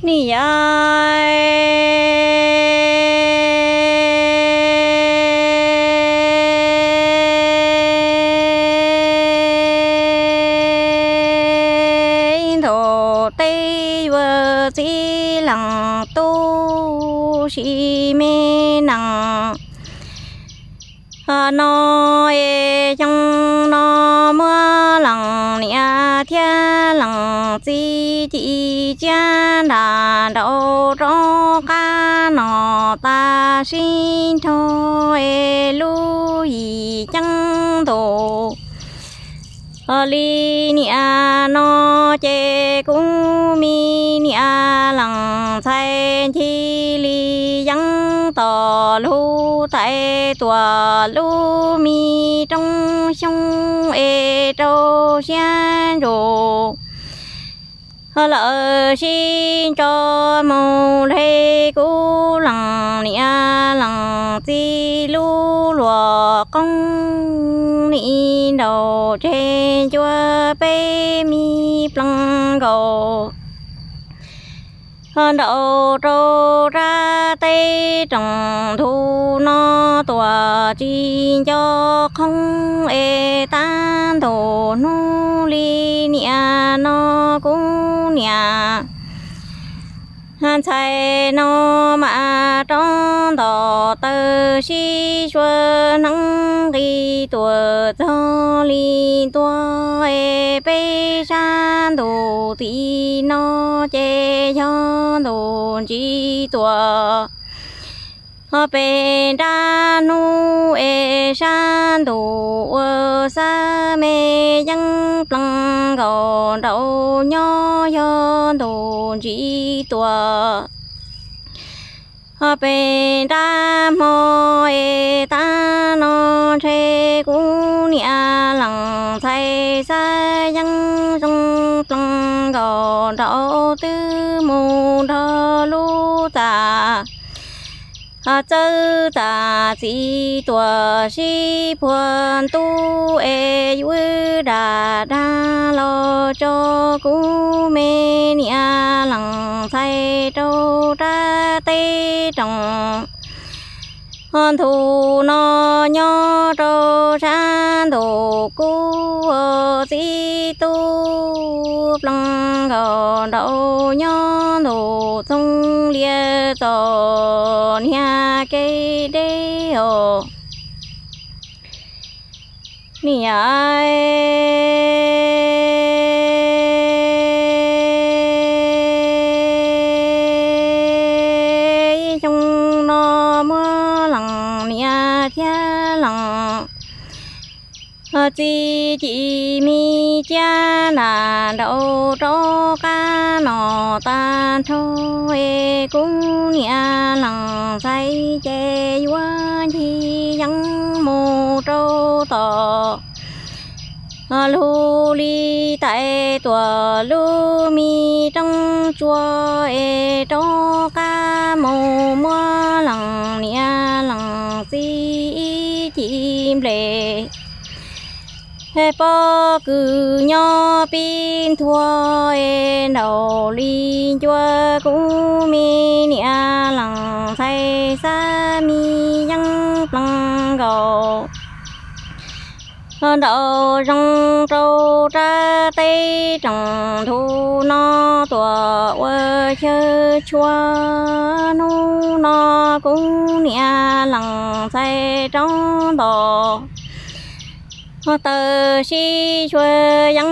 Niam yau, ntaus teb yuav txiv leej tub, sis me nees no es xyoo no muab leej niam thiab leej txiv ci tsiab nram nraum rov qab no tas sib nrho es lub yim ceeb ntus li niam no ces kuv me niam leej ntxhais cia li yeeb tom lub tais tuam lub me roob xyoob es rau siab ntsus lawm sib ntso mus li kuv leej niam leej txiv lub luag qoob ni nraum tseg ncua peb me pleev nkaus nraum rau sab teb rooj ntug no tuaj tsis nco qhoob es tab ntus hnub li niam no kuv niam ntxhais no mam rov nto taw sib sua hneev nqis tuaj txog li ntua es peb sab ntuj tim no ces yog ntuj ntsis tuaj pem nrab hnub es sab ntuj ua xab me yeeb pleev nkaus nraum nyob yog ntuj ntsis tuaj pem nrab hmo es tab no ntshe kuv niam leej ntxhais xab yeeb zoo pleev nkaus nraum twb mus nrog lub txaj txawb txaj txim tuaj sib puag ntuj es yuav dag dag los tso kuv me niam leej ntxhais rau sab teb rooj ntug no nyob rau sab ntuj kub txib tub pleev nkaus nraum nyob ntuj txoov lias txom niag kev deb os. Niam yau, xyoo no muab leej niam thiab leej txiv ci me tsiab nram nraum rov qab no tag nrho es kuv niam leej ntxhais ces yuav ncig yeeb mus rau tom lub li tais tuam lub me roob tsua es rov qab mus muab leej niam leej txiv ib ci nplej pob kws nyob pib nthua es nraum li ncua kuv me niam leej ntxhais xab me yeeb pleev nkaus nraum zoov rau sab teb rooj ntug no tuaj ua xyaw tshua. Hnub no kuv niam leej ntxhais rov nto taw sib xyuas yeeb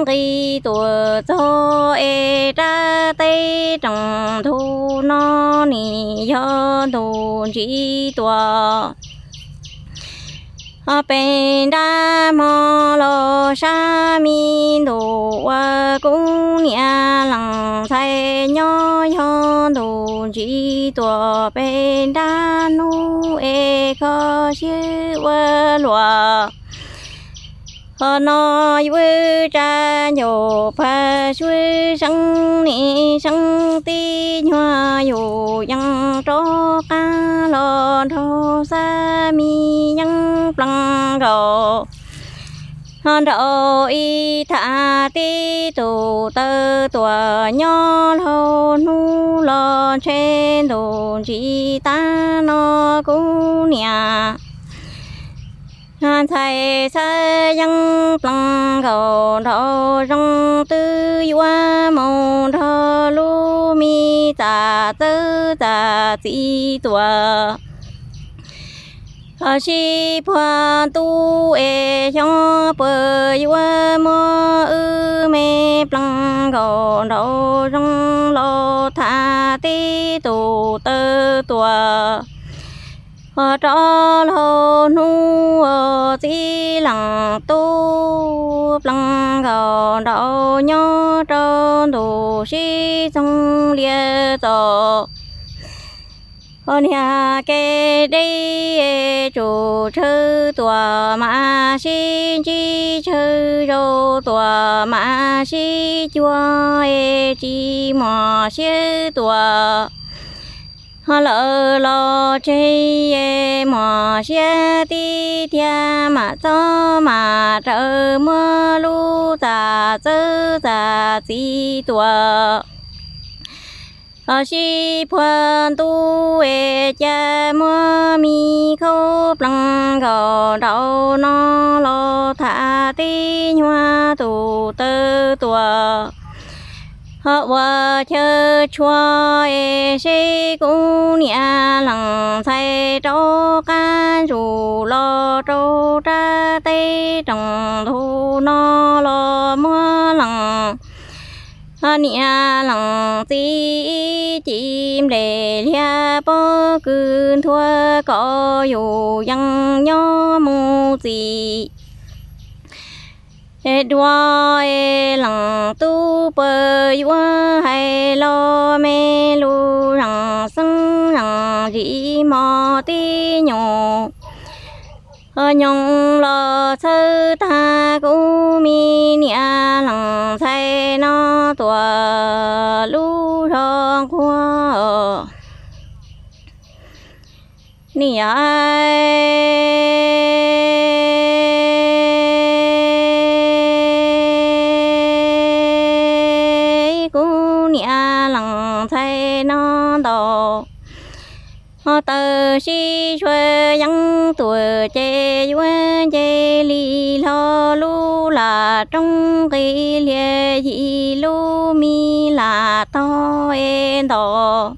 nqis tuaj txog es sab teb rooj ntug no nim yog ntuj ntsis tuaj pem nrab hmo los sab me ntuj uas kuv niam leej ntxhais nyob yog ntuj ntsis tuaj pem nrab hnub es kho siab ua luaj. Hos no yuav tsa ncauj pag suav seeb nim seeb tib nyuag yus yeej rov qab los nrog xab me yeeb pleev nkaus Ho nraum ib tham tib tus taw tuam nyob laug hnub los ntshe ntuj ntsis tab no kuv niam ntxhais Xab Yeeb plees nkaus nraum zoov twb yuav mus nrog lub me txam txawb txam txiv tuam. Ho sib puag ntuj es xyov puas yuav muab wb me plees nkaus nraum zoov los tham tib tus taw tuam. Ho rov laug hnub txiv leej tub plees nkaus nraum nyob rau ntuj sib txoog lias txos. Ho niag kev deb tsum tsawv tuam mas sib ntsib, tsawv zau tuam mas sib cuag es tsis mos siab tuam. Ho lawm los tseg es mos siab tib tiag mam txob mam raws muab lub txam txawb txam txiv tuam. Ho sib puag ntuj es cas muab me khaub plees nkaus nraum no los tham tib nyuag tus taw tuam. Ho ua chaw tshua es seb kuv niam leej ntxhais rov qab zus los rau rab teb roog ntug no los muab leej ho niam leej txiv ib ci nplej liag pob kws nthua kom yus yees nyob mus txim. Es dua es leej tub puas yuav hais los me lus zeej xeeb zeej zim mos tib nyuag ho nyoos los txhawb tag kuv me niam leej ntxhais no tuam lub zog nquag. Niam, kuv niam leej ntxhais no ntaus ho taw sib sua yeeb tuam ces yuav nce li hlo lub lam roob nqis lias yim lub me lam tog es ntaus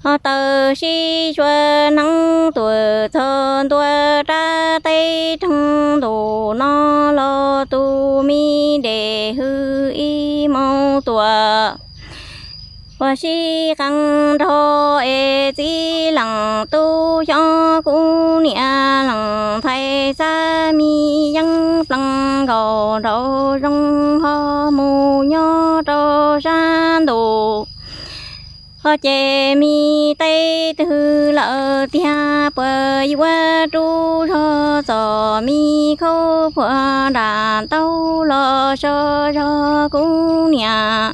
ho taw sib sua neeb tuam txog ntua rab teb roog ntus no los tus me dej hwj ib moos tuam. Ua sib qee nrho es txiv leej tub xyov kuv niam leej ntxhais Xab me yeeb plees nkaus nraum zoov ho mus nyob rau sab ntuj ho ces me teb twg lawm tiag puas yuav rub zog txom me khaub puag nram ntaub los so zog kuv niam.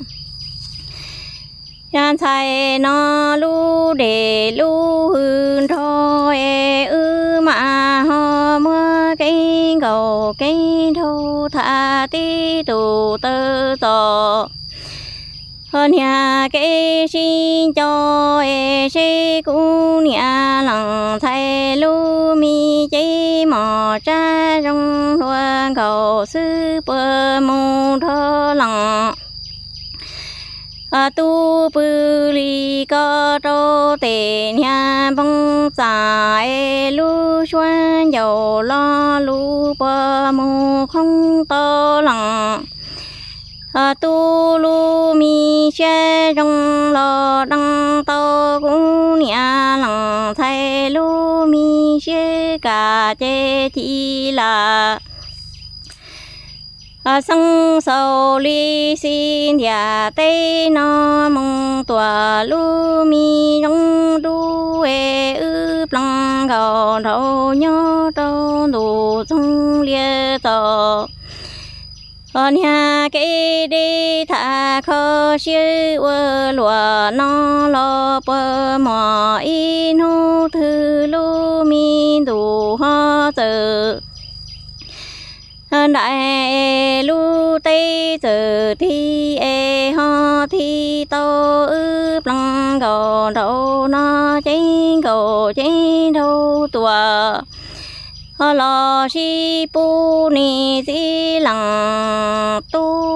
Yog ntxhais no lub dej lub hwj nrog es wb mam ho muab kev nkaus kev nraug tham tib tus taw txom. Ho niag kev sib nco es seb kuv niam leej ntxhais lub me cev mos tsab zoo hlua nkaus xwb puas mus nrog leej tub pw li ko rau tes niag npoo txam es lub suab ncaus lo lus puas mus qhoob tau leej tub lub me siab zoo los deev tau kuv niam leej ntxhais lub me siab kam ces ci lam xeeb xaus li xij ntiaj teb no mus tuam lub me zoov dub es wb plees nkaus nraum nyob rau ntuj txoog lias txos. Ho niag kev deb tham kho siab ua luam no los puas muaj ib hnub twg lub me ntuj ho txawm Nraim lub teb txawm thib es ho thib tau wb plees nkaus nraum no, ceeb nkaus ceeb nraug tuam, ho los sib pub niam txiv leej tub